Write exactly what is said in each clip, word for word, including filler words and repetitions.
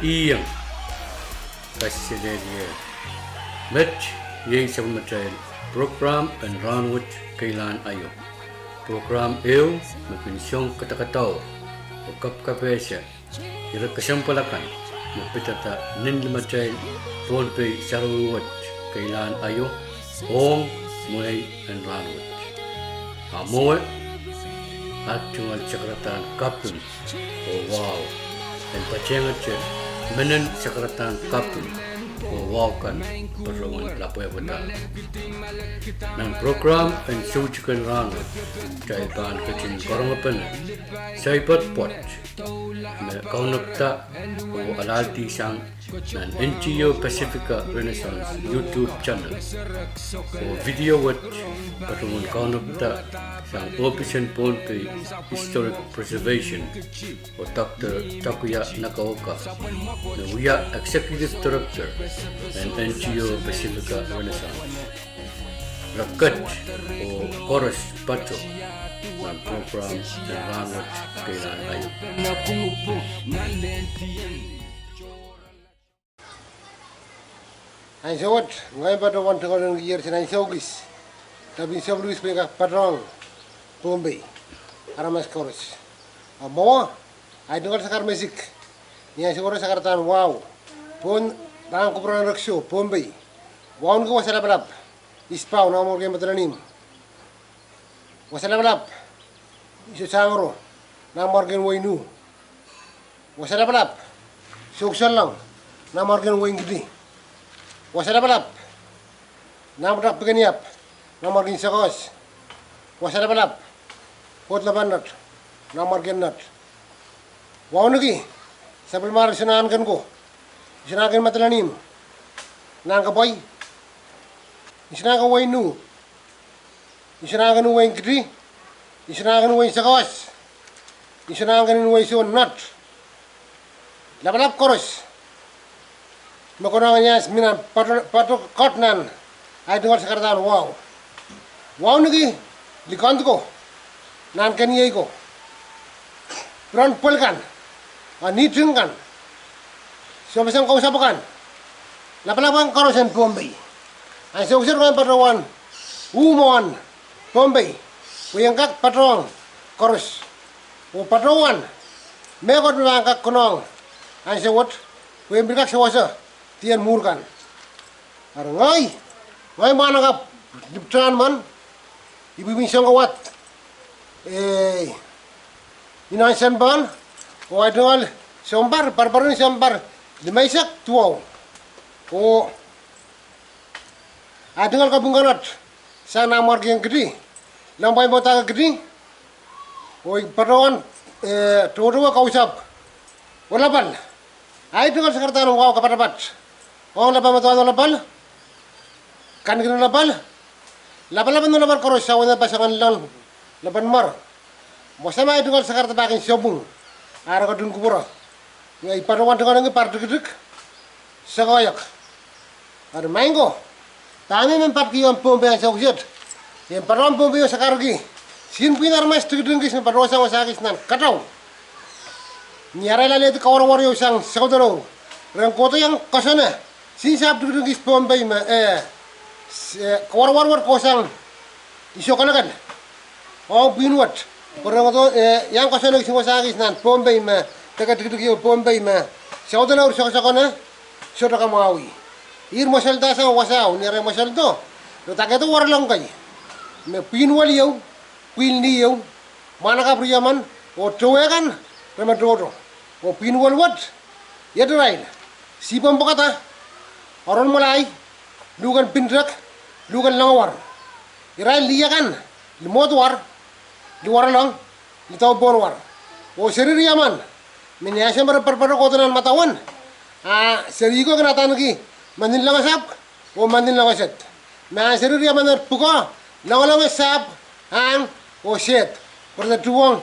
Iang, kaselehlie. Met iei sapwellimatail prokram en rahnwet keilahn aio. Prokram ehu me kin song kadakadaur oh kapkapehse ire kesempwal akan me pidada nin limatail Pohnpei sarawi wet keilahn aio ong mwehi en rahnwet. A mwowe, at tungoal sakaradahn kaping oh wahu en patehngete menen sakaradahn kaping oh wahu kan patohwan lapwehpwada. Nan prokram en soutik en rahnwet, kitail pahn ketin karongepene saipwet pwoat me kaunopada oh alahldi sang nan N G O Pacifica Renaissance YouTube channel oh video wet patohwan kaunopada sang ohpis en Pohnpei Historic Preservation oh Doctor Takuya Nagaoka, me wia Executive Director en N G O Pacifica Renaissance. Re ket oh koaros pato nan prokram en rahnwet keilahn aio. Ansou wet, ngehi patohwan tungoal en kihong ansou kis, tapin song louis pwe I kak patohng Pohnpei aramas koaros. A mwowe, ahi tungoal sakar mesik ni ansou wet, sakaradahn wahu pohn rahn kupwuren Rexo, Pohnpei. Wahu ni ki wasa lapalap Isipau, Nanmwarkien Madolenihmw. Wasa lapalap Iso Sangoro, Nanmwarkien Wehin Ih. Wasa lapalap Soukisollong, Nanmwarkien Wehin Kidi. Wasa lapalap Nanpwutak Pikeniap, Nanmwarkien Sekohs. Wasa lapalap Port Lapalap Nod, Nanmwarkien Nod. Wauneki sapwellimar Isonahnken ko, Isonahnken Madolenihmw, Nahnken Pwai, Isonahnken Wehin Ih, Isonahnken Wehin Kidi, Isonahnken Wehin Sekohs, Isonahnken Wehin Souneng Nod. Lapalap koaros me konehng iang mi nan pato, pato kat nan ahi tungoal sakaradahn wahu. Wauneki likend ko, nahnken iei ko, pwuren pwel kan, a nihting kan, sohpeseng kousapw kan, lapalap kan koaros en Pohnpei. Ansou kiset ngehi patohwan uh mwohn Pohnpei pwe I en kak patohng koaros, oh patohwan mehkot me pahn kak konehng ansou wet pwe I en pil kak sewese dien mwuhr kan. Eri ngehi, ngehi mwahnakapw Lipton Mon, ipwipwin Songkowad, eh, inoun Saint Paul, oh ahi tungoal sounpar, paruparu en sounpar limeisek duwau. Oh ahi tungoal kaping kan wet sang Nanmwarkien Kidi, Lempwai Mohtake Kidi, oh I patohwan, eh, tohtohwe kousapw Olapal. Ahi tungoal sakaradahn wahu kapatapat ong lapalap me doadoahk Olapal, kankin Olapal, lapalap en Olapal koaros, sawen, pasang, lon, lapalap mwahu. Wasa me ahi tungoal sakaradahn pahn kin sapwung, ah re ketin kupwure. Ngehi patohwan tungoal kin par tikitik, sekoiek. Eri maing ko, dahme men patkiong Pohnpei ansou kiset, I en patohwan Pohnpei oh sakarki sihn pwihn aramas tikitik kis me patohsang wasa kis nan katau. Ni arail alehdi kawarwar ieu sang South Lower, re en kohdo iang koasoane sihn sahpw tikitik kis Pohnpei me, eh, kawarwar wet kohsang Iso Kelekel ong pwihn wet, pwe re en kohdo, eh, iang koasoane kis wasa kis nan Pohnpei me, deke tikitik ieu Pohnpei me South Lower sokosokone sohte kamwahwih. Ih mweselehdahsang wasao, ni arail mweseledo, re dakehdo waralong kei me pwihn wel ieu, pwihn lih ieu, mwahnakapw riemen, oh towe kan re me tohto, oh pwihn wel wet iet irail: sihpw en pwekada, oarohn mwalai, luhk en pindek, luhk en longowar. Irail lih akan: limwohdiwar, liwaralong, lidau pohnwar. Oh seri riemen, me ni ansou me re paropato kohdo nan madawen, a seri ko kin adaneki Mandin Longosapw oh Mandin Longoset. Me anseri riemen er pwukoa, longolongo, sahpw, ahng, oh sehd, pwe re tuhwong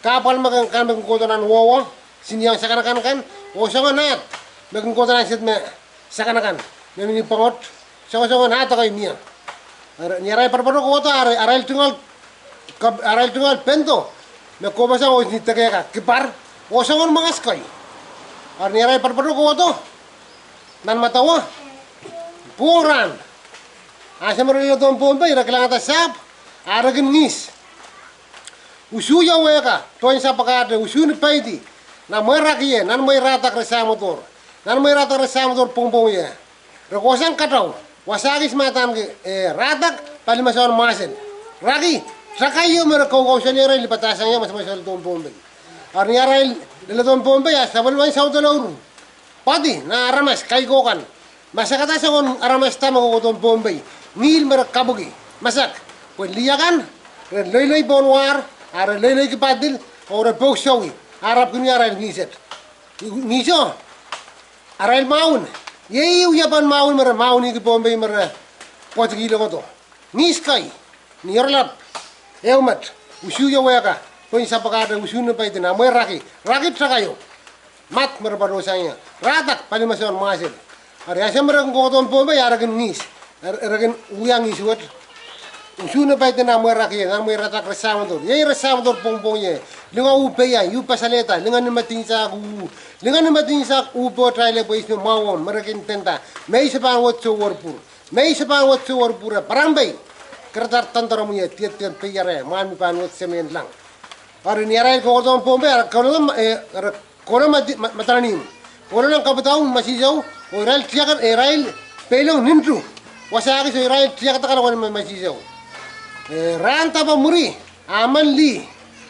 kahpwal me kan, kan me kin kohdo nan wowo, seniong sakanakan kan, oh soangen ahd me kin kohdo nan sehd me sakanakan, me mihmi pwongo, soangen soangen ahd kei mie. Ni arail paropato kohdo, arail tungoal, arail tungoal pendo me kohpeseng oh ni deke kan kipar, oh soangen mwahs kei. Eri ni arail poatopoat kohdo nan madawa, pwohng rahn, ansou me re leledohng Pohnpei, re kilangada sahpw, a re kin ngihs. Usuh ieu wehka, tohn sapwakahte, usuh ni peidi, nan mwehi Raki ie, nan mwehi Rahdak Resamwedor. Nan mwehi Rahdak Resamwedor pwongpwong ie. Re kohsang katau, wasa kis me adaneki, eh, Rahdak, pali me soun mwahsel. Raki, takai ieu me re koukouseli irail ni padahsang ie me sohte leledohng Pohnpei. Eri ni arail leledohng Pohnpei, a sapwellimen South Ouluru, pati nan aramas kaiko kan, masak da soangen aramas da me kohkohdohng Pohnpei, ngihl me re kapwuki, masak, pwe lih akan, re loiloi pohn wahr, a re loiloiki padil, oh re pwousowi, a re ahpw kin wia arail ngihset. Ngihso, arail mahwen, iei wiepen mahwen me re mahwenihki Pohnpei me re pwoatikihla kohdo. Ngihs kei, ni oaralap ehu met, usuh ieu wehka, tohn sapwakahte, usuh ni peidi, nan mwehi Raki, Raki takaio, mad me re patohsang ie, Rahdak, pali me soun mwahsel. Eri ansou me re kin kohkohdohng Pohnpei, a re kin ngihs, re kin wia ngihs wet. Usuh ni peidi, nan mwehi Raki ie, nan mwehi Rahdak Resamwedor. Iei Resamwedor pwongpwong ie. Lingan uh peian, uh pasalehda, lingan ni madinsahk uh, lingan ni madinsahk uh pohtail pwe ihs me mwahu, me re kin tenda, me ihs e pahn wet souwor pwur, me ihs e pahn wet souwor pwur, e pahn pei, keradar doandoaramwi, e diedien peiere, mwahl me pahn wet semenlang. Eri ni arail kohkohdohng Pohnpei, a re kohla, eh, re kohla madi-, ma-, madanihmw, kohlahng kapwidau, masihsou, oh irail tiahk, eh, irail peilong nintwo, wasa kis, oh irail tiahk da kalahngan me masihsou. Eh, rahn dahme mwuri, a men lih,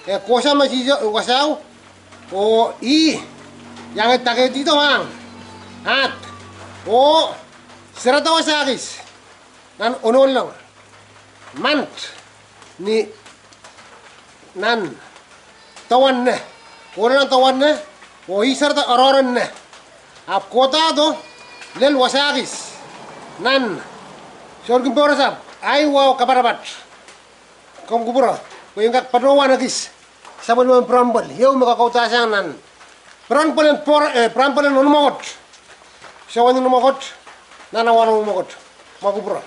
eh, kohsang masihsou, eh, wasao, oh ih, iang e dakehdihdo ahng, ahd, oh serada wasa kis nan onohnleng, mand, ni nan dawanne, kohla nan dawanne, oh ih serada oaroahr en neh. Ahpw kohdahdo lel wasa kis nan sounkin pwourasapw, ahi wahu kaparapat. Komw kupwure, pwe I en kak patohwan ekis sapwellimen pwurehng pwel ieu me kakaudahsang nan pwurehng pwelen pwor-, eh, pwurehng pwelen onmwakot. Soangen onmwakot, nan awa onmwakot, ma kupwure.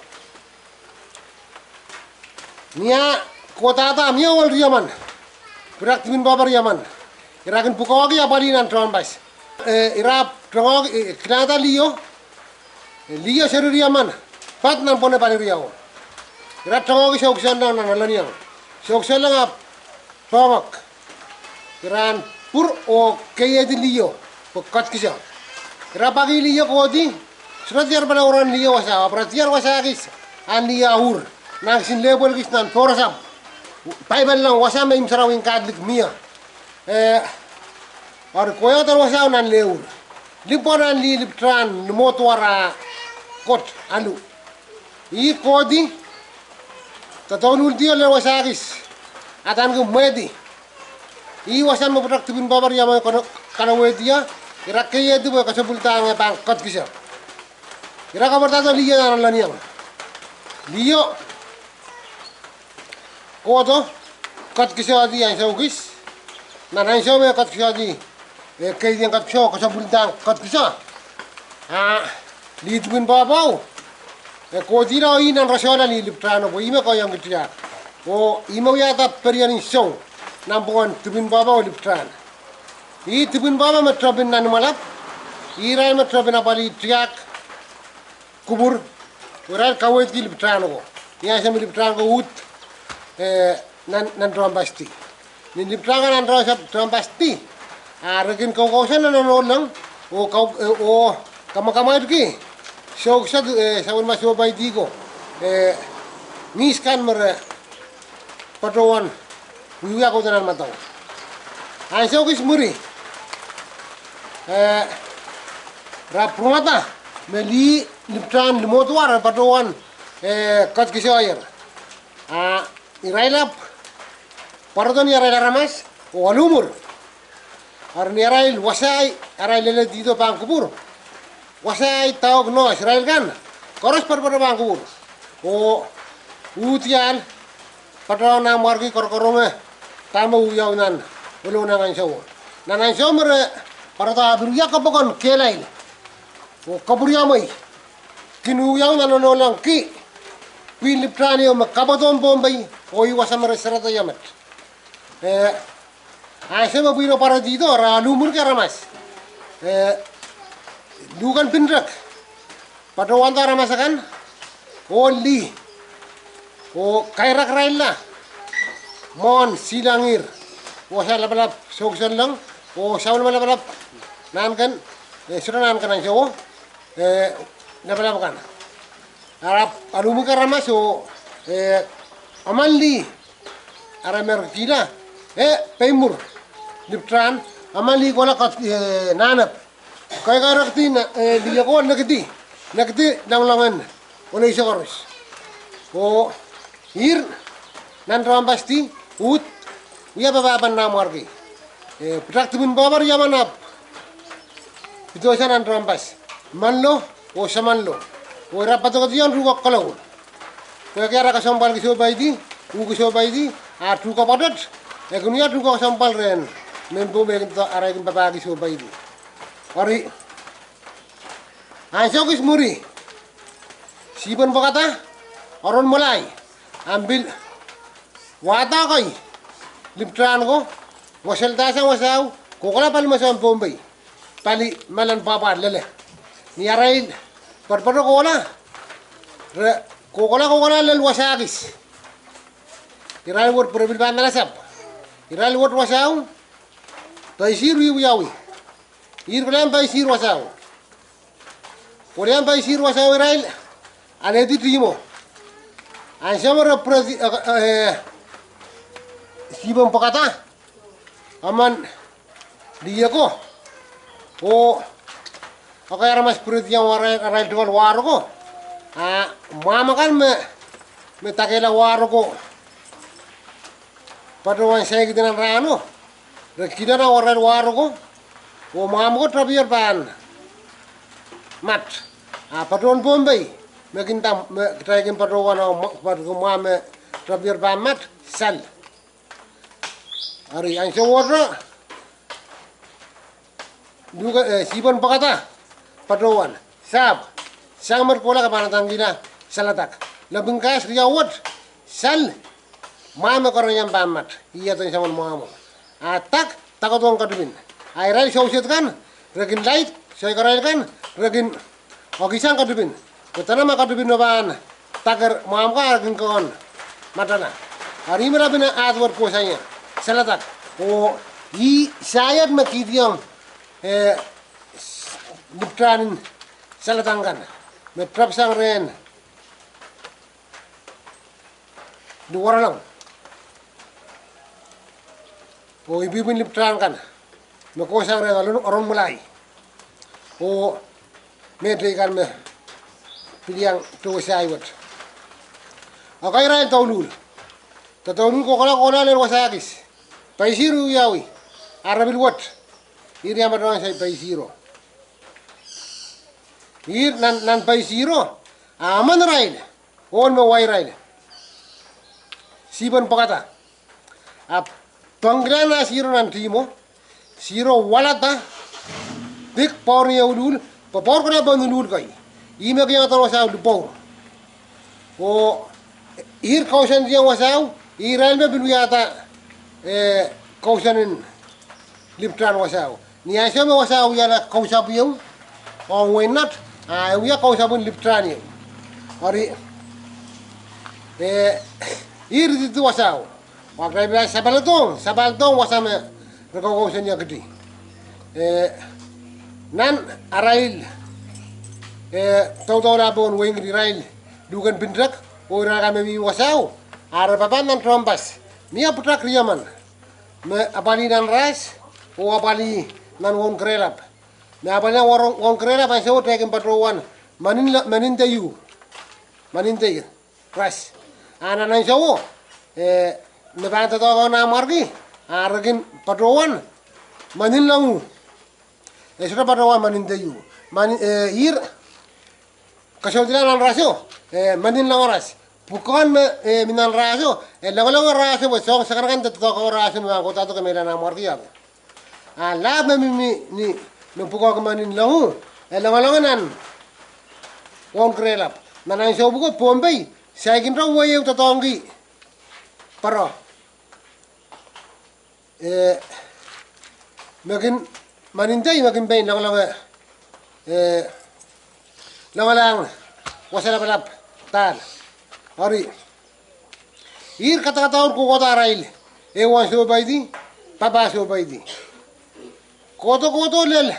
Ni ah kohdahda mie ohl riemen, pwutak dipin pahpa riemen, ira kin pwukoahki apwalih nan tehnpas. Eh, ira tongohki, eh, kilangada liho, eh, liho seri riemen, pad nan pwonepali riau. Ira tongohki soukisenleng nan Oleniong. Soukisenleng ahpw poahngoak. Ira en pwur oh keiehdi liho pwe ketikihso. Ira paki liho kohdi, sohte diar palauro en liho wasao, ahpw ira diar wasa kis en liho a ur, nan kisin lehpwel kis nan pwourasapw. Paipel lang wasa me imw sarawi en Katolik mie. Eh, eri kohieng wasao nan leh ur. Limpoak nan lih lipwutan limwodwahr a kot alu. Ih kohdi, doadoahk luldi lel wasa kis, adaneki mwehdi. Ih wasa me pwutak dipin pahpa riemen kano-, kanowehdi ie, ira keiehdi pwe kesepwildahng e pahn ketikihso. Ira kapwaiadahdo liho nan Oleniong. Liho kohdo, ketikihsohdi ansou kis. Nan ansou me ketikihsohdi, eh, keidien ketikihso, kesepwildahng ketikihso, a lih dipin pahpao, eh, kohdihla oh ih nan rosohla lih lipwutano pwe ih me kohiengki tiahk. Oh ih me wiahda perien song nan pwungen dipin pahpao lipwutan. Ih dipin pahpa me tepin nan imwalap, ih irail me tepin apwalih tiahk, kupwur, oh irail kaweidki lipwutan ko. Ni ansou me lipwutan ko uhd, eh, nan, nan tehnpasdi. Ni lipwutan ko nan tehnpas-, tehnpasdi, a re kin koukousoan nan onohnleng, oh kau-, eh, oh kamwakamwaitki soukiso, eh, sapwellime soupeidi ko, eh, ngihs kan me re patohwan wiewia kohdo nan madawa. Ansou kis mwuri, eh, ira pwurehngada me lih lipwutan limwodwahr re patohwan, eh, ketikihsoier. A irail ahpw pwarodo ni arail aramas oh aluhmwur. Eri ni arail wasahi, arail leledihdo pahn kupwur, wasahi, dauk, nohs, irail kan koaros poatopoat pahn kupwur. Oh uhdiahl patohwan ahmwaurki korokoronge dahme wiawi nan onohnleng ansouo. Nan ansou me re pwarodo ahpw wia kopokon kehlail oh kopwuriamwei kin wiawi nan onohnleng ki pwihn lipwutan ieu me kapwaidohng Pohnpei, oh ih wasa me re serada ie met. Eh, ansou me pwihno pwarodihdo, re aluhmwurki aramas. eh, luhken pinrek, patohwando aramas akan, oh lih, oh kairakirailla mwohn silangir, oh sa lapalap soukisenleng, oh sa ulama lapalap nahnken, eh, sohte nahnken ansou, eh, lapalap kan. Ara, ara mwuhr aramas oh, eh, aman lih, ara merkihla, eh, peimwur, liptan, aman lih kohla kat, eh, nahnep. Kaikairkdi, eh, lih oko nekidi, nekidi loanglongen, oh nei sokoros. Oh, ih nan tohnpas di, uhd, wia papah pahn nanmwarki. Eh, pwutak dipin pahpa riaman ahpw pidohsa nan tohnpas. Manlo, oh samanlo. Oh ira patohkediong tuhke koloul. Pwehki ara kesempwalki sohpeidi, uhki sohpeidi, a tuhke pwoatet, e kin wia tuhke kesempwal rehn, mehn Pohnpei kin, ara kin papahki sohpeidi. Eri, ansou kis mwuri, sihpwen pwekada, oron mwalai, ahpw pil wahdo kei, liptan ko, mweseldahsang wasao, kohkohla pali mwesewen Pohnpei, pali mehn pahpa lele. Ni arail, poatopoat kohla, re, kohkohla kohkohla lel wasa kis. Irail wet pwurepil pahn alasapw. Irail wet wasao, peisir wiewiawi. Ih kohlahng peisir wasao. Kohlahng peisir wasao irail, alehdi tihmo. Ansou me re pwurehdi, eh, eh, sihpwen pwekada, aman lih oko. Oh, ekei aramas pwurehdiong arail, arail tungoal wahr oko. A, mwahmw akan me, me dakehla wahr oko. Patohwan saikinte nan rahno. Re kihda nan arail wahr oko. Oh mwahmw oko topier pahn mat. A patohwan Pohnpei. Me kin dam, me kitail kin patohwan, a, mwa-, patohwan mwahmw me topier pahn mat. Sal. Eri ansou wet, luhke, eh, sihpwen pwekada, patohwan, sahpw, sang met kohla ke pahn adangkihla, saledak. Lepin kahs riau wet, sal, mwahmw me karanih pahn mat, ih aden samen mwahmw. A dak, dakodohng ketipin. A irail sousehd kan, re kin laid, soikarail kan, re kin okisang ketipin. Pwe dene ma ketipin me pahn daker mwahmw ko a kin kehn matala. Eri me lepin ahd wet kohsang ie, saledak. Oh, ih saiet me kihdiong, eh, liptan en saledak kan. Me tepsang rehn luwaralong. Oh ipwipwin liptan kan. Me kohsang rehn oron, oron mwalai. Oh mehteikan me pil iang towe saih wet. Ekei irail douluhl. Douluhl kohkohla kohla lel wasa kis. Peisir wiewiawi. Ara pil wet. Ih riamatohng sai peisiro. Ih nan, nan peisiro. A emen irail. Ohl me wa irail. Sihpwen pwekada. Ahpw pengkihla nan siro nan tihmo. Siro walada. Dik poaron ie uluhl. Pwe poaron kona pohn uluhl kei. Ih me kihong dohn wasao lipwour. Oh ih kousoandiong wasao. Ih irail me pil wiahda, eh, kousoan en liptan wasao. Ni ansou me wasao wiahla kousapw ieu, oh wein nat, a e wia kousapw en liptan ieu. Eri, eh, ih ritidi wasao. Wa kitail pahn sapwaldohng, sapwaldohng wasa me re koukousoan ie kidi. Eh, nan arail, eh, doudoula pohn wehin kid irail, luhken pinrek, oh irail kan me mihmi wasao, a re papah nan tohnpas. Mie pwutak riemen. Me apwalih nan ras, oh apwalih nan waun Kerelap. Me apwalih nan waun, waun Kerelap ansou tehkin patohwan, menin, menin de ieu. Menin de ieu. Ras. A nan ansou, eh, me pahn doadoahk nanmwarki, a re kin patohwan, menin loangu. E sohte patohwan menin de ieu. Menin, eh, ih, kasohdila nan raso, eh, menin loangoras. Pwukoahn me, eh, mi nan raso, eh, loangalonge raso, pwe soahng sakanakan de doadoahk raso, me pahn kohdadoke me nanmwarki ape. A lahp me mihmi, ni, me pwukoahki menin loangu, e loangalonge nan waun Kerelap. Nan ansou pwuko Pohnpei, saikinte wei ehu doadoahngki. Paro. Eh, me kin Mwohn ntei me kin pein loangalong, eh, loangalahng wasa lapalap dahl. Eri, ih kadakadaur kohkohdo arail, ehu en sohpeidi, pahpa sohpeidi. Kohdo kohdo lel,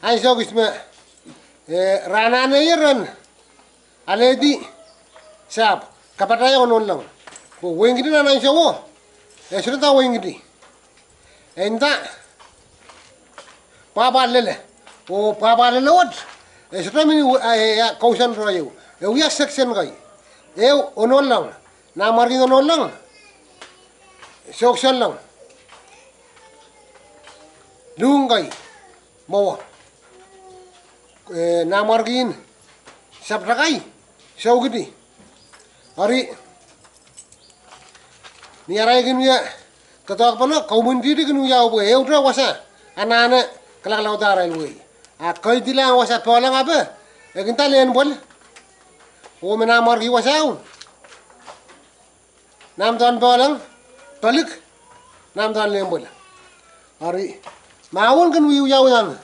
ansou kis me, eh, rahnahne iren alehdi sahpw, kapatahiong nohn loang. Pwe wehin kidi nan ansowo, e sohte nda wehin kidi. E nda pwapwa lele. Oh pwapwa lele wet, e sohte mini, eh, eh, kousoan reh ehu. E wia section kei. Ehu oh nohn loang. Nanmwarkien oh nohn loang. Souksoan loang. Luhng kei. Mwowe. Eh, nanmwarkien sapwtakai, soukidi. Eri, ni arail kin wia doadoahk pwon, community kin wiawi pwe ehute wasa anahne kalakalaudahng arail wehi. A keidihlahng wasa poahleng ape, e kin nda lehn pwel. Oh me nanmwarki wasao, nan mwohn poahleng, palik, nan mwohn lehn pwel. Eri, mahwen kin wiewiawi nan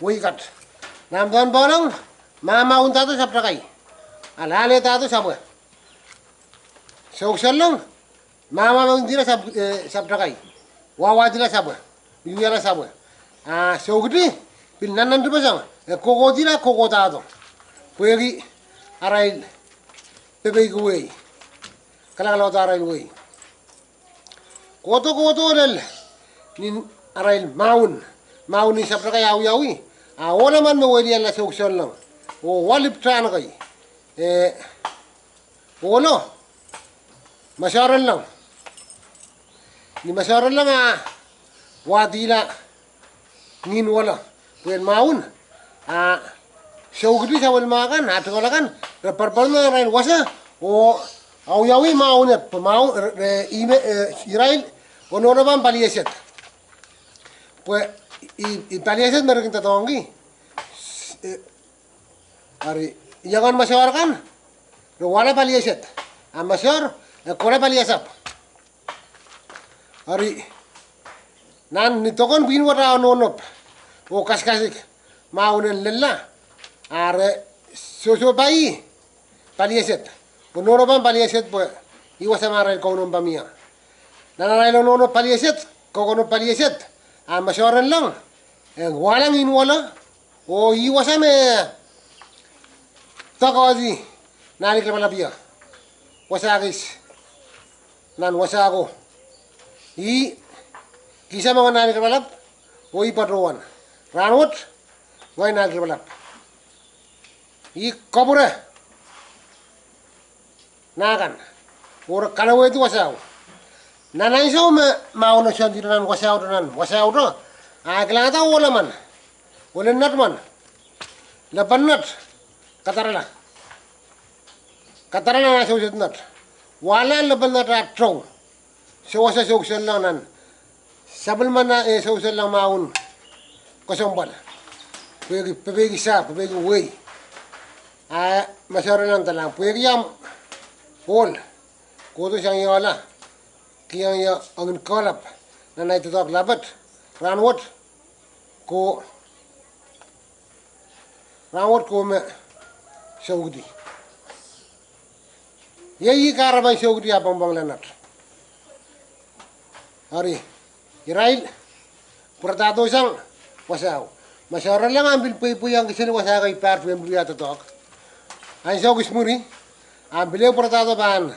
wehi kat. Nan mwohn poahleng, mahmahwendahdo sapwtakai. A lalehdahdo sapwe. Souksoan loang, mahmahwendila sap-, eh, sapwtakai. Wahwadila sapwe. Wiewia sapwe. A soukidi, pil nannanti peseng, e kohkohdila kohkohdahdo. Pwehki arail pepeiki wehi. Kalakalaudahng arail wehi. Kohdo kohdo lel, ni arail mahwen, mahwen ni sapwtakai wiawi, a ohla men me welianla souksoan loang. Oh wa liptahn kei. Eh, ohlo, masoaren loang. Ni masoaren loang a wadihla ngihn wolo. Pwehn mahwen, a soukidi sapwellime kan, a tungoal akan, re poarpoarki arail wasa, oh awiawi mahwen, pwe mahwen, re, re, ih me, eh, irail, oh nohno pahn palieset. Pwe, ih, ih palieset me re kin doadoahngki. Eh, eri, iangen masoar kan, re wahla palieset. A masoar, e kohla paliesapw. Eri, nan ni doken pwihn wet a onohnop, oh kasikasik, mahwen en lella, a re sohsohpai palieset. Oh nohno pahn palieset pwe, ih wasa me arail kaunohn pahn mie. Nan arail onohnop palieset, kokono palieset, a masoaren loang, e wahla ngihn wolo, oh ih wasa me doakohdi Nahniki Lapalap ie. Wasa kis, nan wasa ko. Ih kihsa me ngehi Nahniki Lapalap, oh ih patohwan. Rahnwet, ngehi Nahniki Lapalap. Ih kapwure nah kan, oh re kalowehdi wasao. Nan ansou me mahwen soandi nan wasao, nan wasao, a kilangada ohla men, oh lennot men, lepin not, kadarala, kadarala nan souset not, wahla lepin not a tou. Sewese souksoan loang nan sapwellimen, eh, souksoan loang mahwen kesempwal. Pwehki, pepeiki sahpw, pepeiki wehi. A masoaren loang doalahng pwehki ahmw ohl, kohdo sang iohla, kihong ie ongin kohlap nan ahi doadoahk lapet, rahnwet ko, rahnwet ko me soukidi. Iei ih kahrepen soukidi a pwongpwongla not. Eri, irail pwaradahdo sang wasao. Masoaren loang ahpw pil pweipweiong kiseli wasa kei pahr pwe ahmw pil wia doadoahk. Ansou kis mwuri, ahpw pil pwaradahdo pahn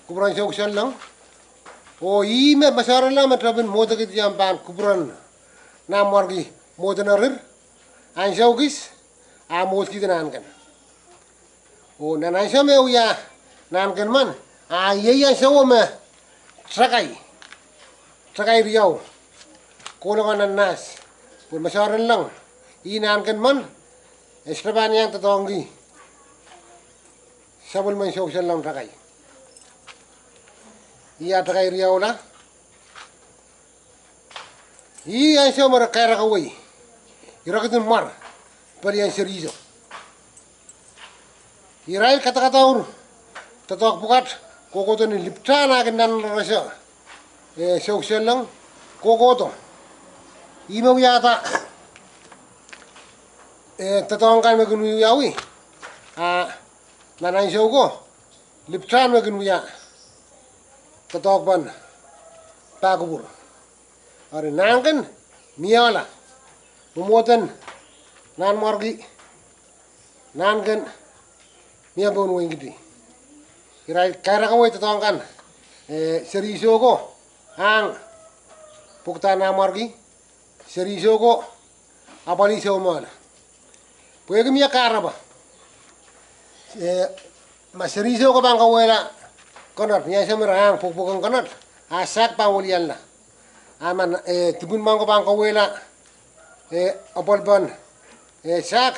kupwuren souksoan loang. Oh ih me masoaren loang me tepin mwohdekihdiong pahn kupwuren nanmwarki mwohden rir. Ansou kis, a mwohdekihdi Nahnken. Oh nan ansou me wia Nahnken men, a iei ansou me takai, takai riau, kolongan nan nas, pwe masoaren loang, ih Nahnken men, e sohte pahn iang doadoahngki sapwellimen souksoan loang takai. Ih a takai riaula. Ih ansou me re kairek wei, irekidi mwar, pelien serihso. Irail kadakadaur doadoahk pwukat, kohkohdo ni liptahn ah kin nan rese, eh, souksoan loang, kohkohdo. Ih me wiahda, eh, doadoahk kan me kin wiawi, a nan ansou ko, Liptahn me kin wia doadoahk pohn pahkupwur. Eri Nahnken mie ohla, mwomwohden Nanmwarki, Nahnken mie pohn wehin Kiti. Irail karakawei doadoahk kan, eh, seri iso ko ahng pwukda Nanmwarki, seri iso ko apwalih soumwahl. Pwehki mie kahrepe, eh, ma seri iso ko pahn kauwehla konot, ni ansou me re ahng pwukpwuken konot, a sahk pahn welianla. A ma, eh, dipwin mwahn ko pahn kauwehla, eh, apwal pohn, eh, sahk,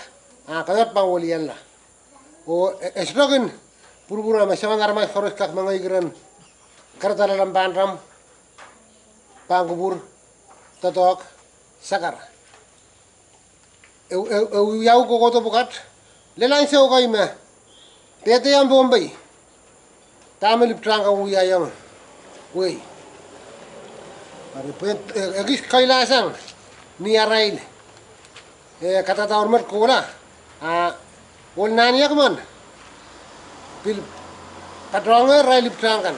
a konot pahn welianla. Oh, eh, e sohte kin pwurpwurala me soangen aramas koaros kak mengei kiren kahrehda loalomw pahn tamw, pahkupwur, doadoahk, sakar. E, e, e wiawi kohkohdo pwukat, lel ansou kei me dehdehong Pohnpei dahme Liptahn kawiahiong wehi. Eri pwe, eh, ekis kailahsang ni arail, eh, kadadaur met kohla, a ohl Naniak men pil patohwangehr irail Liptahn kan,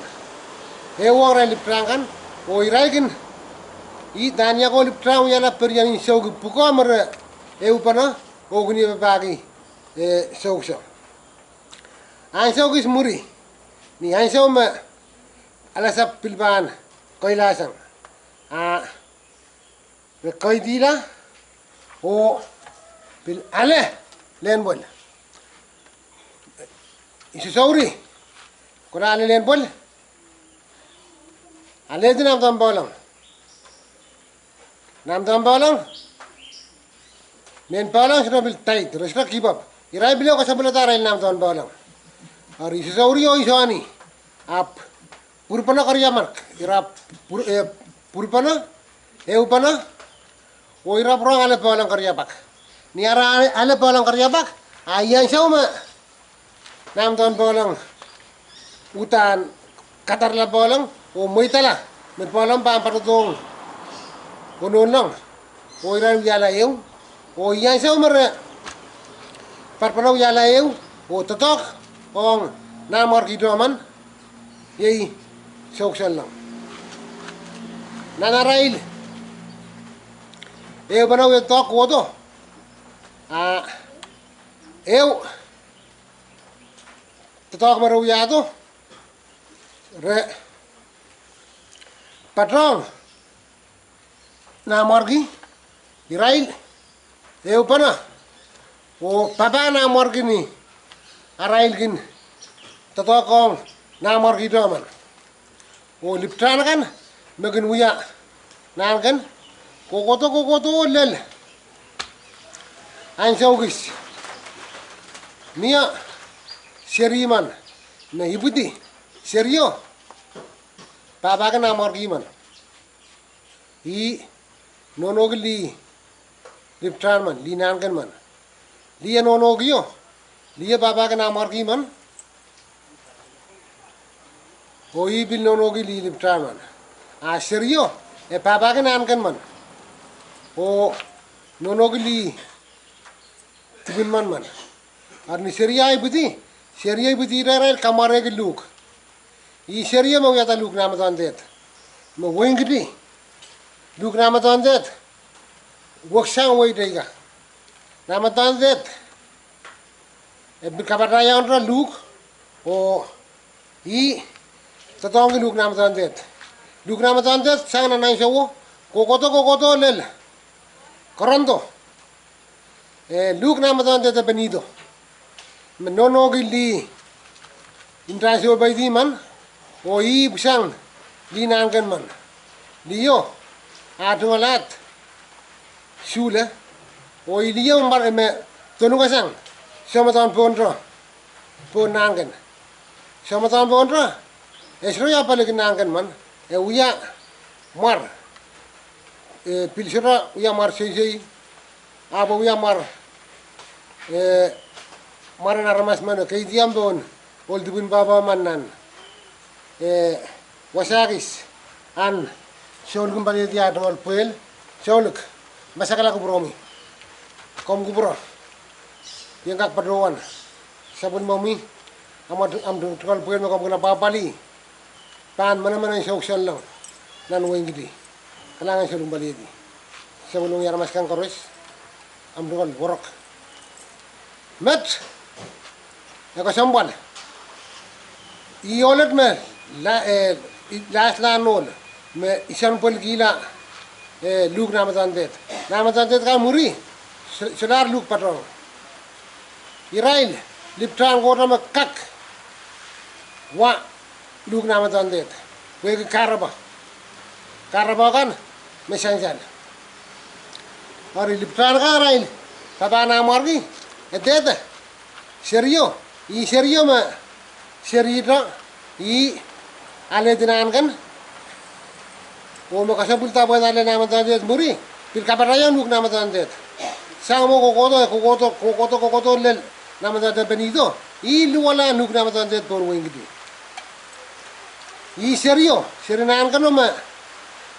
ehuong irail Liptahn kan, oh irail kin, ih Naniak oh Liptahn wiahla peren en souki pwukoa me re ehupene oh kin ie papahki, eh, soukso. Ansou kis mwuri, ni ansou me alasap pil pahn kailahsang, a re kaidihla oh pil ale lehn pwel. I sosouri, kohla ale lehn pwel, alehdi Nahmwdehnpohlong. Nahmwdehnpohlong, mehn Pohlong sohte pil daid, re sohte kipop. Irail pil ehu kasapwilada arail Nahmwdehnpohlong. Eri I sosouri oh I soangen, ahpw pwurpene keriapak, ira pwur-, eh, pwurpene, ehupene, oh ira pwurehng ale Pohlong keriapak. Ni ara ale, ale Pohlong keriapak, a ih ansou me Nahmwdehnpohlong uhdahn kadarala Pohlong oh mweidala me Pohlong pahn patohdohng onohnleng, oh ira wiahla ehu, oh ih ansou me re patpene wiahla ehu oh doadoahk ong Nahmwarki Tohman, iei souksoanleng. Nan arail ehupene oh doadoahk kohdo, a ehu doadoahk me re wiahdo, re patohng Nahmwarki, irail ehupene oh papah Nahmwarki ni arail kin doadoahk ong Nahmwarki Tohman. Oh Liptahn kan me kin wia Nahnken, kohkohdo, kohkohdo lel ansou kis, mie seri men me ipwidi, serio pahpahki Nahmwarki men. Ih nohnohki lih Liptahn men, lih Nahnken men. Lih e nohnohkio, lih e pahpahki Nahmwarki men, oh ih pil nohnohki lih Liptahn men. A serio e pahpahki Nahnken men, oh nohnohki lih dipwin men men. Eri ni serio ipwidi, serio ipwidi irail kamwarehki luhk. Ih serio me wiahda luhk Nahmwdehdehd, me wehin Kiti luhk Nahmwdehdehd weksang wehi teika. Nahmwdehdehd e pil kapatahiengete luhk, oh ih doadoahngki luhk Nahmwdehdehd. Luhk Nahmwdehdehd sang nan ansouo, kohkohdo, kohkohdo lel Korondo, eh, luhk Nahmwdehdehd e peneido, me nohnohki lih ntahn soupeidi men, oh ih pwusang lih Nahnken men. Liho ah tungoal ahd suhle, oh ih liho me, me dolungasang soumwadahn Pohnte, Pohn Nahnken. Soumwadahn Pohnte e sohte wia palikin Nahnken men, e wia mwar, eh, pil sohte wia mwar seisei, ahpw e wia mwar, eh, mwaren aramas men, e keidiong pohn ohl dipwin pahpa men nan, eh, wasa kis, ahn Soulik en Paliedi ah tungoal pwehl, Soulik. Masak la kupwuromwi. Komw kupwure. Ien kak patohwan. Sapwellimomwi, ahmw, ahmw tungoal pwehn me komw kin apwahpwalih pahn manaman en souksanleng nan wehin Kiti. Kalahngan solahr paliedi. Sapwellimomwi aramas kan koaros, ahmw tungoal werek. Met, e kesempwal. Ih ohl me, la, eh, i-, lahslahn ohl me I soangen pwelkihla, eh, Luk Nahmetail Dehd. Nahmetail Dehd kan mwuri, so-, solahr Luk patohwan. Irail lipwtahn kohdo me kak wa Luk Nahmetail Dehd. Pwehki kahrepe. Kahrepe kan me sansal. Eri lipwtahn kan irail papah nanmwarki, e dehde serio, ih serio me serihte, ih alehdi nahnken, oh me kesempwalda pwehn ale Nahmetail Dehd mwuri, pil kapatahiong Luk Nahmetail Dehd. Sang mwo kohkohdo, kohkohdo, kohkohdo, kohkohdo lel Nahmetail Dehd peneido, ih luwala Luk Nahmetail Dehd pohn wehin Kiti. Ih serio, seri nahnken o me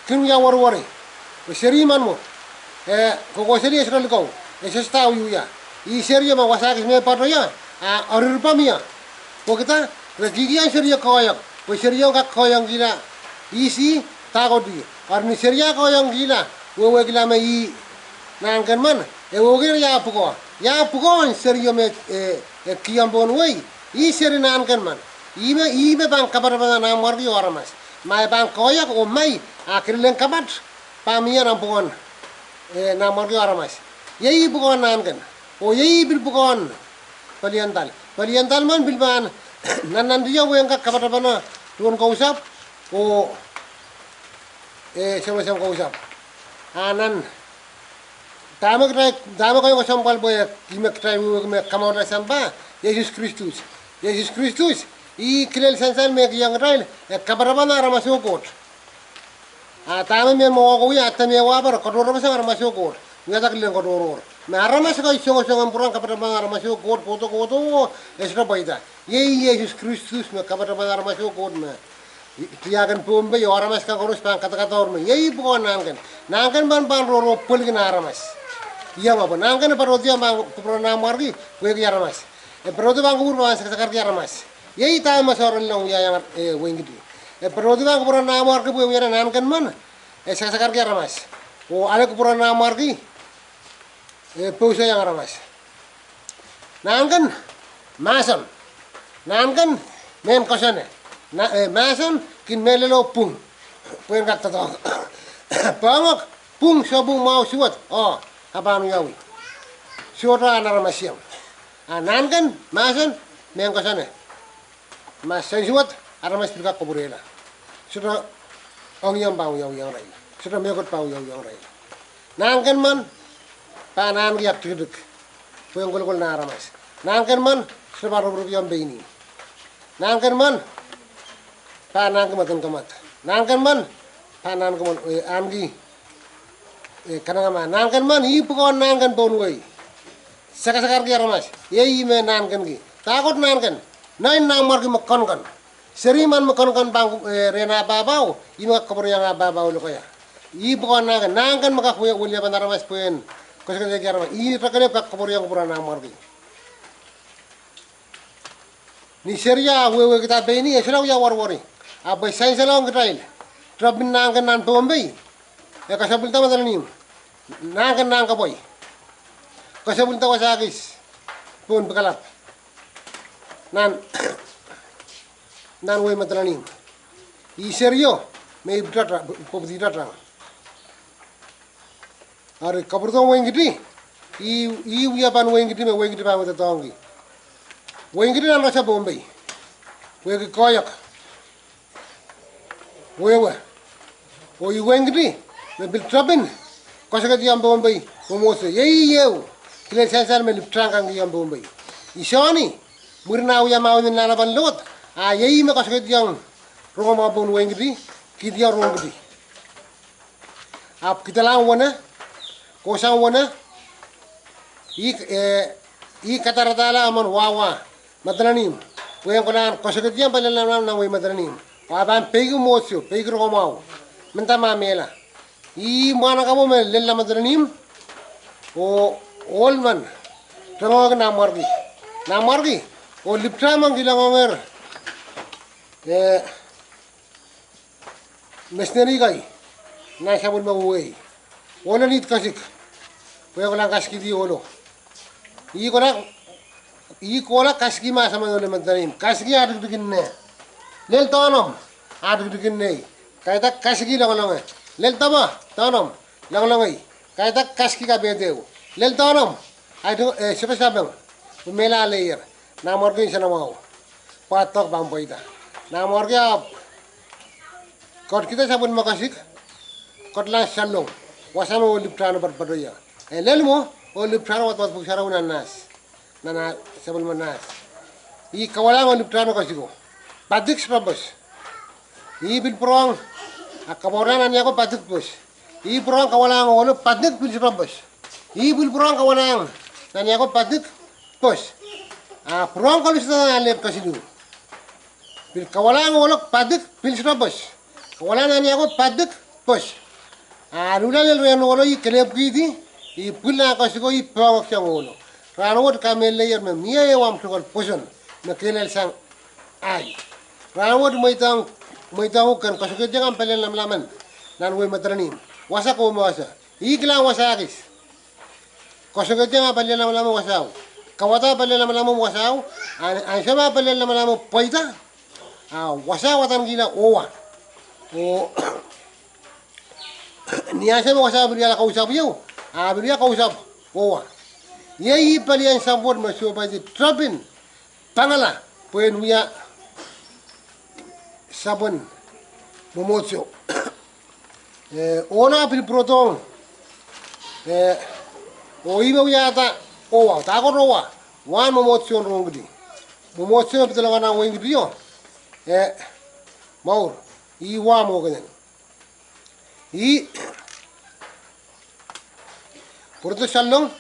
kin wia weriweri. Pwe seri men mwo, eh, kohkohseli e sohte likou, e sohte wia. Ih serio me wasa kis me patohwan ia, a, orirpamia. Pwehki dah, re kihkihong serio koahiek, pwe serio kak koahiengkihla ihs ih, dahkot ih. Eri ni serio koahiengkihla, wehwehkihla me ih nahnken men, e wehwehki ia pwukoa. Ia pwukoahn serio me, eh, eh, kihong pohn wehi. Ih seri nahnken men. Ih me, ih me pahn kapatapan nanmwarki oh aramas. Ma e pahn koahiek oh mai, a kilelen kapat, pahn mie nan pwukoahn, eh, nanmwarki oh aramas. Iei ih pwukoahn nahnken. Oh iei ih pil pwukoahn peliandal. Peliandal men pil pahn nannantiong wehin kak kapatapano tohn kousapw, oh, eh, semwesem kousapw. A nan dahme kitail, dahme koahiek kesempwal pwe ih me kitail wehwehki me kamourla sampah, Yesus Kristus. Yesus Kristus, ih kilel sansal me kihong kitail, e kapatapan aramas oh Koht. A dahme mehn mwowoko wia, a dahme e wahpar, katohrohrsang aramas oh Koht. Wiahda kilelen katohrohr. Me aramas kei songosong en pwurehng kapatapan aramas oh Koht, kohdo kohdo, e sohte pweida. Iei Yesus Kristus me kapatapan aramas oh Koht me tiahk en Pohnpei oh aramas kan koaros pahn kadkadaur me. Iei pwukoahn nahnken. Nahnken pahn pahn rohroh pweliki nan aramas. Ia ma pwe nahnken e patohdiong pahn kupwuren nanmwarki, pwehki aramas. E patohdi pahn kupwur pahn sakasakarki aramas. Iei dahme sohte ronleng wiahiong, eh, wehin Kiti. E patohdi pahn kupwuren nanmwarki pwe wiahda nahnken men, e sakasakarki aramas. Oh ale kupwuren nanmwarki, eh, pousoiong aramas. Nahnken mahsen. Nahnken mehn koasoane. Na, eh, mahsen kin mehlelo pwung. Pwehn kak doadoahk. Poahngoak pwung, sohpwung, mwahu, suwed. Oh, a pahn wiawi. Sohte ahn aramas iang. A nahnken mahsen mehn koasoane. Ma sensuwed, aramas pil kak kapwurehla. Sohte ong iang pahn wiawiong irail. Sohte mehkot pahn wiawiong irail. Nahnken men pahn ahneki aktikitik pwehn kolokol nan aramas. Nahnken men sohte pahn ropwuropiong pein ih. Nahnken men pahn ahneki madamadau. Nahnken men pahn ahneki, eh, ahneki, eh, kanengamah. Nahnken men ih pwukoahn nahnken pohn wehi. Sakasakarki aramas. Iei ih me nahnkenki. Dahkot nahnken? Nein nanmwarki me konkon. Seri men me konkon pahn, eh, rehn ah pahpao, ih me kak kapwurehiong ah pahpao lokaia. Ih pwukoahn nahnken. Nahnken me kak wia, wiliapan aramas pwehn koasoakoasoanehki aramas. Ih re kelehpw kak kapwurehiong kupwuren nanmwarki. Ni serio wehwehkihda pein ih, e sohte wia weriweri. Ahpw e sansalohng kitail. Tepin nahnken nan Pohnpei, e kesempwalda madanalihmw. Nahnken nan kapwei, kesempwalda wasa kis pohn pikalap nan, nan wehi Madolenihmw. Ih serio me I pwupwuditatang. Eri kapwuredohng wehin Kiti, ih, ih wiepen wehin Kiti me wehin Kiti pahn wiadohngki. Wehin Kiti nan rasehng Pohnpei, pwehki koahiek, wehwe. Oh ih wehin Kiti me pil tepin koasoakoasoanehdiong Pohnpei mwomwohdiso. Iei ehu kilel sansal me lipwutan kihong Pohnpei. I sohte, mwurin ah wia mahwen en lahlepen load, a iei me koasoakoasoanehdiong rongamwahu pohn wehin Kiti, kihdiong Rohnkiti. Ahpw kidalahng wene, kohsang wene, ih, eh, ih kadaradahla emen wahwa Madolenihmw pwehn kolahng koasoakoasoanehdiong palilaud nan wehi Madolenihmw. Oh e pahn peiki mwomwohdiso, peiki rongamwahu, mendahte ma mehla. Ih mwahnakapwo me lella Madolenihmw, Oh ohl men rongohki nanmwarki, nanmwarki, oh liptahmw kilangohng er, eh, misineri kei nan sapwellime wehi. Ohlo nit kasik, pwe e kohla kasikihdi ohlo. Ih kohla, ih kohla kasikihdi mahsen en ohlo, madanin, kasikihdi ah dikedik en neh. Lel dohnomw ah dikedik en nei. Kahrehda kasikihdi loangalonge. Lel doapo, dohnomw, loangalongei. Kahrehda kasikihdi kapehde ehu. Lel dohnomw, ai, eh, sirasapeng. Pwe mehla leier. Nanmwarki nsenamwahu. Pwe doadoahk pahn pweida. Nanmwarki ahpw ketikihda sapwellime kasik, ketilahng Sallong, wasa me ohl liptahmw patopato ie. E lel mwo, ohl liptahmw wadawad pwuhk sarawi nan nahs, nan ah sapwellime nahs. Ih kawalahng ohl liptahmw kasiko. Padik sirepos. Ih pil pwurehng, ah, kapwurehng nan iako padik pwos. Ih pwurehng kawalahng ohlo padik pil sirepos. Ih pil pwurehng kawalahng nan iako padik pwos. Ah, pwurehng koluhsada nan lehpw kesiluh. Pil kawalahng ohlo padik pil sirepos. Kawalahng nan iako padik pwos. Ah, luhla lel rehn ohlo ih kelehpwkihdi, ih pwil nan kasiko ih poahngoahngoahngohng ohlo. Rahnwet kamehlele me mie ehu ahmw sokel pwoson me kehlail sang ahi. Rahnwet mweidohng, mweidohng uhk ken koasoakoahieng ahmw palien lamalamen nan wehi Madolenihmw. Wasa ko me wasa. Ih kilang wasa kis. Koasoakoahieng ahmw palien lamalamen wasao. Kawada palien lamalamen wasao. An, ansou me palien lamalamen pweida, ah, wasa wadahngkihla owa. Oh ni ansou me wasao pil wiahla kausapw ieu, ah, pil wia kausapw owa. Iei ih palien sapwet me sohpeidi tepin pangala pwehn wia sapwen mwomwohdiso. Eh, ohlo pil pwurodohng, eh, oh ih me wiahda owa, dahkot owa, wahn mwomwohdiso en Rohnkiti. Mwomwohdiso me pedolong nan wehin Kitio, eh, mour, ih wa mwohkenen. Ih pwurodo Sallong,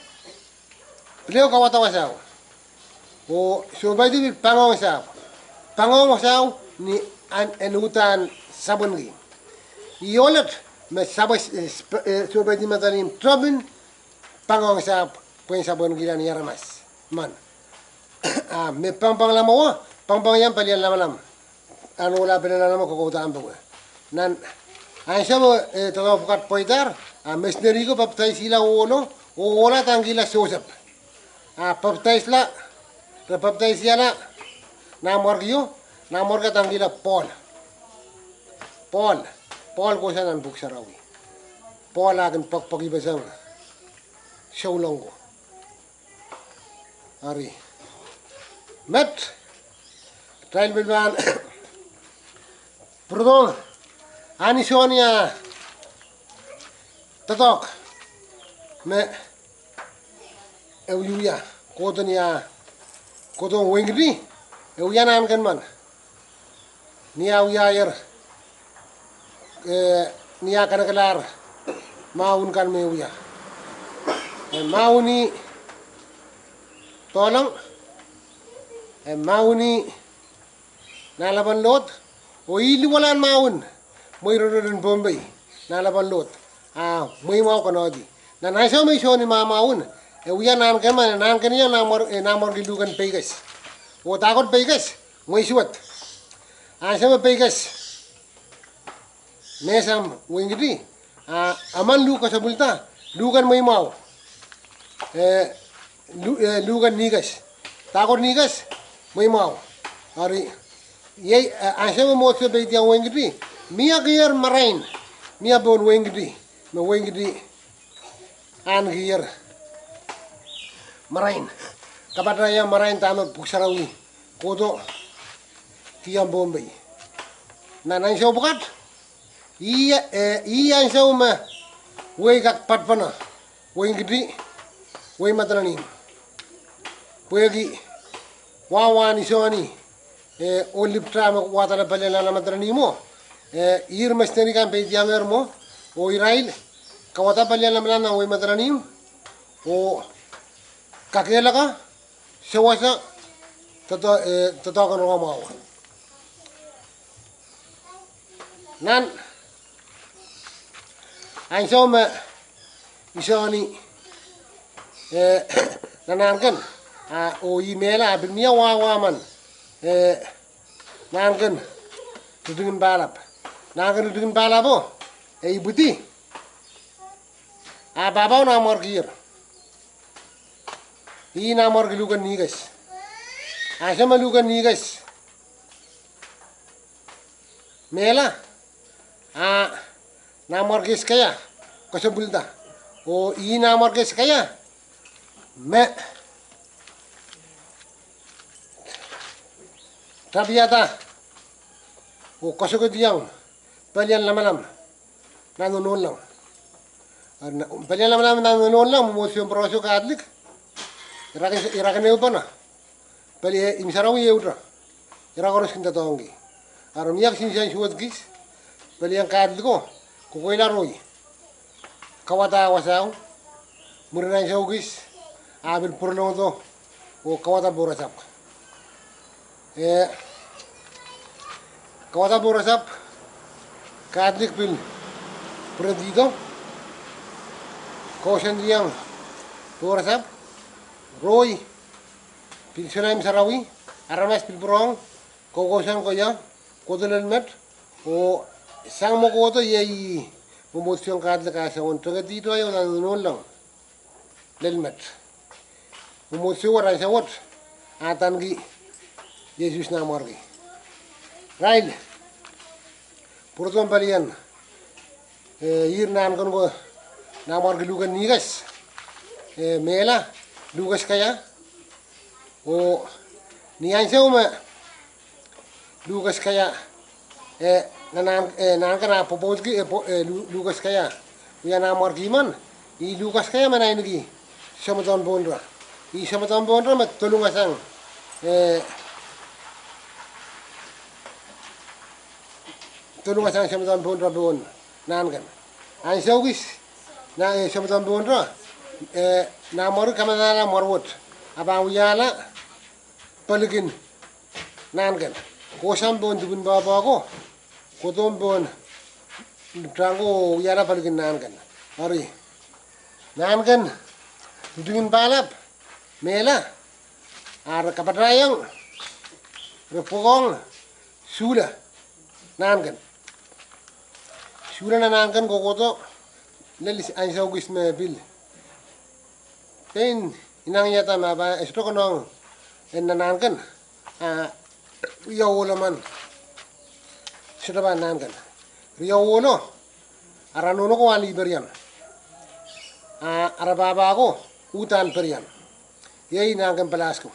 pil ehu kawada wasao. Oh sohpeidi pil pangohng sahpw. Pangohng wasao ni an, en uhdahn sapwenki. Ih ohl et me sapwe, eh, sohpeidi Madolenihmw tepin pangohng sahpw pwehn sapwenkihla ni aramas men. Ah, me pangpangla mwowe, pangpang iang palien lamalam. An ohla palien lamalam me kokouda ahmw powe. Nan ansou me, eh, doadoahk pwukat pweidahr, ah, misineri ko papdaisihla ohlo, oh ohla dahngkihla Sosep. Ah, papdaisla, re papdaisihala nanmwarkio, nanmwarkio dahngkihla Pohl. Pohl, Pohl kohsang nan pwuhk sarawi. Pohl ah kin pwekpwekihpeseng souleng ko. Eri, met, kitail pil pahn pwurodohng ansoun ia doadoahk me e wiewia kohdo ni ah, kohdohng wehin Kiti, e wia nahnken men. Ni ah wiahier, eh, ni ah kanekelahr mahwen kan me wia, eh, mahwen ih dohlong, eh, mahwen ih nanlapen loht, oh ih luwalahn mahwen mwehi rotorot en Pohnpei, nanlapen loht, ah, mwehi mwahu konohdi. Nan ansou me I sohni mahmahwen, e wia nahnken men, nahnken iang nanmwarki, eh, nanmwarki luhken peikes. Oh dahkot peikes, mwehi suwed. Ansou me peikes mehsang wehin Kiti, ah, emen luh kesempwalda, luhken mwehi mwahu, eh, luh, eh, luhken nihkes. Dahkot nihkes, mwehi mwahu. Eri, iei, eh, ansou me Moses peidiong wehin Kiti, mie keier marain, mie pohn wehin Kiti, me wehin Kiti ahnekier marain. Kapatahieng marain dahme pwuhk sarawi kohdo kihong Pohnpei. Nan ansou pwukat, ih, eh, ih ansou me wehi kak patpene, wehin Kiti, wehi Madolenihmw. Pwehki wahwahn isohni, eh, ohl liptahmw me wadala palien lamalam Madolenihmwo, eh, ihr misineri kan peidiong er mwo, oh irail kawada palien lamalam nan wehi Madolenihmw, oh kakehlaka sewese doadoa, eh, doadoahk en rongamwahu. Nan ansou me isohni eh, nan Nahnken, ah, oh ih mehla, ah pil mie wahwa men, eh, Nahnken Ritingin Pahlap. Nahnken Ritingin Pahlapo, eh, ipwidi. Ah pahpao nanmwarkier. Ih nanmwarki Luhken Nihkes. Ansou me Luhken Nihkes mehla, ah nanmwarki Eskaia kesempwalda. Oh ih nanmwarki Eskaia me tapiada oh koasokoiong pelien lamalam nan Onoulong. Pelien lamalam nan Onoulong, mwomwohdiso en Poraoso Katolik, ira kin, ira kin ehupene. Pali imw sarawi ehute, ira koaros kin doadoahngki. Eri mie kisin sahnsuwed kis, pelien Katoliko kokoila rohi, kawada wasao, mwurin ansou kis, ah pil pwurolongdo oh kawada Poraoso. Eh, kawada Poraoso, Katolik pil pwuredihdo, kousoandiong Poraoso, rohi pil solahr imw sarawi, aramas pil pwurehng, koukousoan koia, kohdo lel met, oh sang me kohdo iei mwomwohdiso en Katolik ah soangen tengedihdo ieu nan Onoulong lel met. Mwomwohdiso wet ansou wet adaneki Sises Nanmwarki. Irail pwurodohn pelien, eh, ih Nahnken ko, nanmwarki Luhken Nihkes, eh, mehla, Luhkes Kaia. Oh ni ansou me Luhkes Kaia, eh, nan, eh, Nahnken ah pwopwoudki, eh, pwo-, eh, Lu-, Luhkes Kaia wia nanmwarki men, ih Luhkes Kaia me naineki Soumwedohn Pohnra. Ih Soumwedohn Pohnra me dolungasang, eh, dolungasang Soumwedohn Pohnra pohn Nahnken. Ansou kis, na, eh, Soumwedohn Pohnra, eh, nanmwarki kamanahla mwarwet, ah pahn wiahla pelikin Nahnken, kohsang pohn dipwin pahpa ko, kohdohng pohn lipwutan ko, wiahla pelikin Nahnken. Eri Nahnken Ritingin Pahlap mehla, ah re kapatahiong, re pwukoahng suhla Nahnken. Suhla nan Nahnken kohkohdo lel ansou kis me pil pein inengieng me pahn e sohte konehng en nan Nahnken, ah riau ohlo men sohte pahn Nahnken. Riau ohlo, ara nohno ko ah lih Perien, ah ara pahpa ko uhdahn Perien. Iei Nahnken Palasko,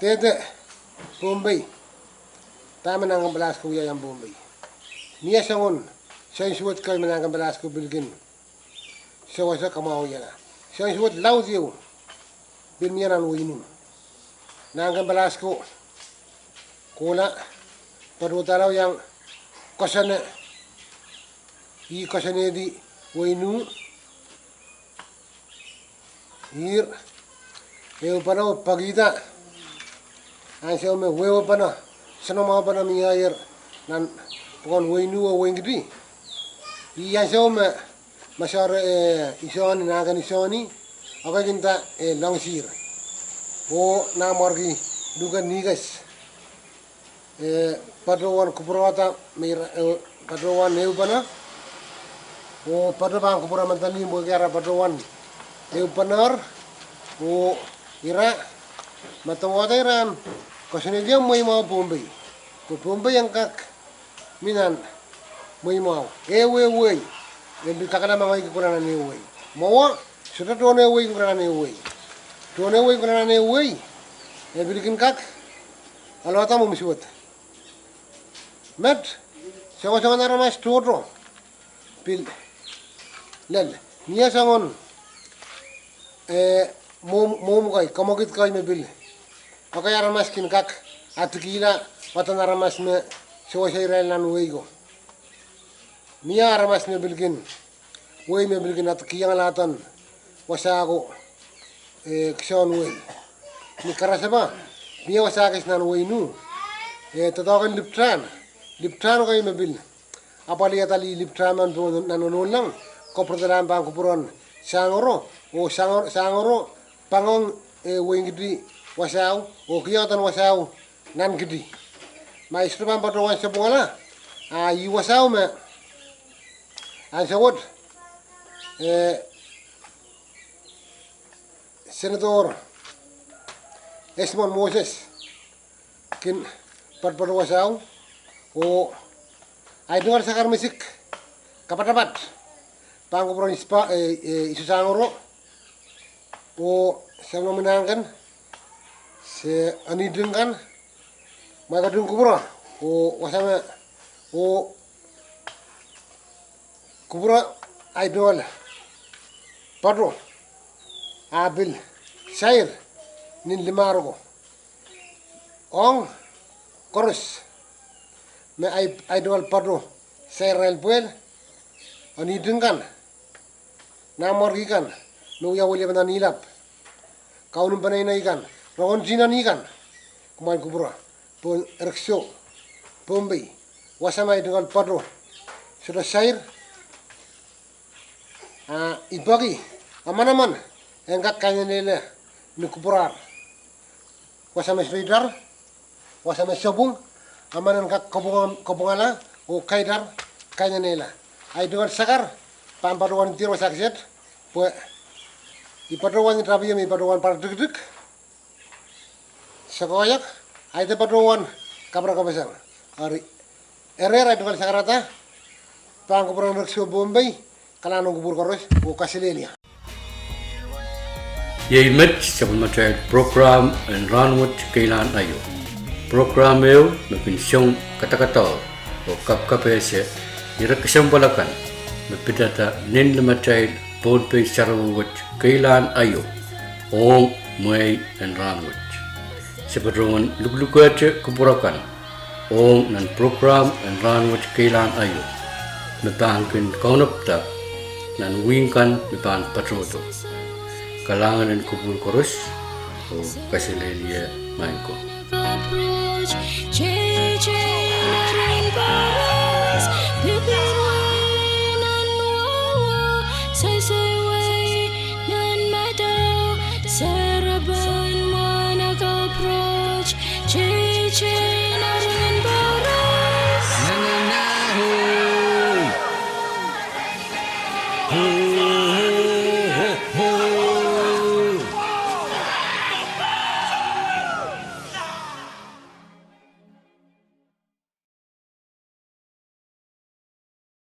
dehde Pohnpei. Dahme Nahnken Palasko wiahiong Pohnpei? Mie soangen sahnsuwed kei me Nahnken Palasko pil kin sewese kamwahwihala. Sahnsuwed laud ieu pil mie nan wehin Ing. Nahnken Palasko kohla, patohdahla iang koasoane, ih koasoanehdi wehin Ing. Ih ehupene oh pekihda ansou me wehwehpene, soanamwahu pene mieier nan pwukoahn wehin Ing oh wehin Kiti. Ih ansou me, me sohte, eh, Isohni, Nahnken Isohni, ekei kin nda, eh, Loangsihr, oh nanmwarki Luhken Nihkes, eh, patohwan kupwurehda me ira, eh, patohwan ehupene, oh patohwan kupwure mendel ni pwehki ara patohwan ehupenehr, oh ira me dewehda ira en koasoanehdi mweimwahu Pohnpei, pwe Pohnpei en kak mi nan mweimwahu. Ehu wehi, e pil kakala mengei kin kohla nan ehu wehi. Mwowe, sohte tohn ehu wehi kin kohla nan ehu wehi. Tohn ehu wehi kin kohla nan ehu wehi, e pil kin kak alohda mwomwsuwed. Met, soangosoangen aramas tohto pil lel. Mie soangen, eh, mwo-, mwomw kei, kamwekid kei me pil, ekei aramas kin kak atikihla waden aramas me sewese irail nan wehi ko. Mie aramas me pil kin, wehi me pil kin atikihong lauden wasa ko, eh, kisohn wehi. Ni karasepe, mie wasa kis nan wehin Ing, eh, doadoahk en lipwutan, lipwutan kei me pil apwalihada lih lipwutan men pohn nan Onoulong, kapwuredohla pahn kupwuren Sangoro, oh Sangoro, Sangoro pangong, eh, wehin Kiti wasao, oh kihong eden wasao nan Kiti. Ma I sohte pahn patohwan sapwungala, ah, ih wasao me ansou wet, eh, Senator Esmon Moses kin patopato wasao, oh ahi tungoal sakar me sik kapatapat pahn kupwuren Ispa, eh, eh, Isu Sangoro, oh Semnomwi Nangken, se Aniting kan, mwaiketen kupwuro, oh wasa me, oh kupwuro ahi tungoal pato, ah pil sair nin limahr ko. Ong koaros me ahi, ahi tungoal pato sair irail pwehl, Aniting kan, nanmwarki kan me wia weliepene nan Ihlap, kaunen peneinei kan, rohng tihnen kan, kumwail kupwuro pohn Rikso, Pohnpei, wasa me ahi tungoal pato sohte sair, ah, I peki emenemen en kak kainenehla ni kupwurar. Wasa me sohte itar, wasa me sapwung, emen en kak kapwung, kapwungala, oh kaitar, kainenehla. Ahi tungoal sakar pahn patohwan diar wasa kiset, pwe I patohwan tapio me I patohwan pwarala tikitik, soakoahiek, ahi de patohwan kapwurekepeseng. Eri, erehr ahi tungoal sakarada pahn kupwuren Rikso, Pohnpei, kalahngan ong kupwur koaros, oh kaselehlie. Iei met sapwellimatail prokram en Rahnwet Keilahn Aio. Prokram ehu me kin song kadakadaur oh kapkapehse ire kesempwal akan me pidada nin limatail Pohnpei sarawi wet keilahn aio ong mwehi en rahnwet. Se patohwan luklukehte kupwur akan ong nan prokram en Rahnwet Keilahn Aio me pahn kin kaunopada nan wihk kan me pahn patohdo. Kalahngan en kupwur koaros oh kaselehlie maing ko.